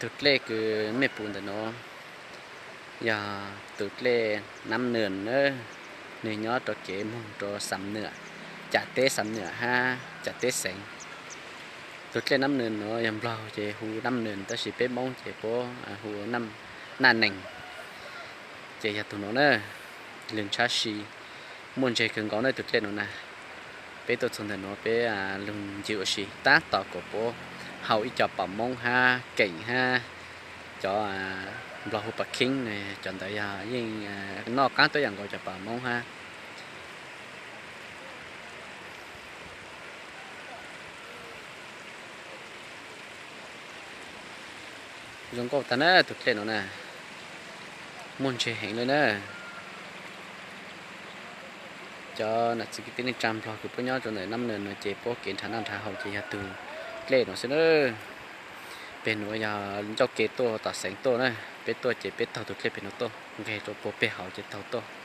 Tus dlej kws mej pum ntawm nuav yog tus dlej Nab Nwm na, nwg nyob rua kev moog rua Xam Nwm, cav teb Xam Nwm hab cav teb xeev. Tus dlej Nab Nwm nuav yog Nplog ces hu Nab Nwm, tab sis peb Moob ces puab hu Naj Nees. Ces yog tug nuav na, lug ntshaw si, muaj ntseg kawg nkaus na tus dlej nuav na. Peb tuaj txug ntawm nuav peb lug ncig ua si tab tom kuas puab hau ib co pam Moob hab keem hab cov Nplog hu pam kheeb, cov ntawd yog yeej noj qaab tuab yaam nkaus cov pam Moob hab. Zoo nkauj tag na tus dlej nuav na, muaj ntseg heev le na. Cov nam txiv kwv tij neej tsaa Nplog kws puab nyob rua ntawm Nab Nwm nuav ces puab kev nrhav noj nrhav haus ces yog tug dlej nuav xwb na. Peg nuav yog ncauj ke tuaj tom xeev tuaj na, peb tuaj ces peb taug tus dlej peg nuav tuaj, nqeg rua puag peg hauv ces taug tuaj.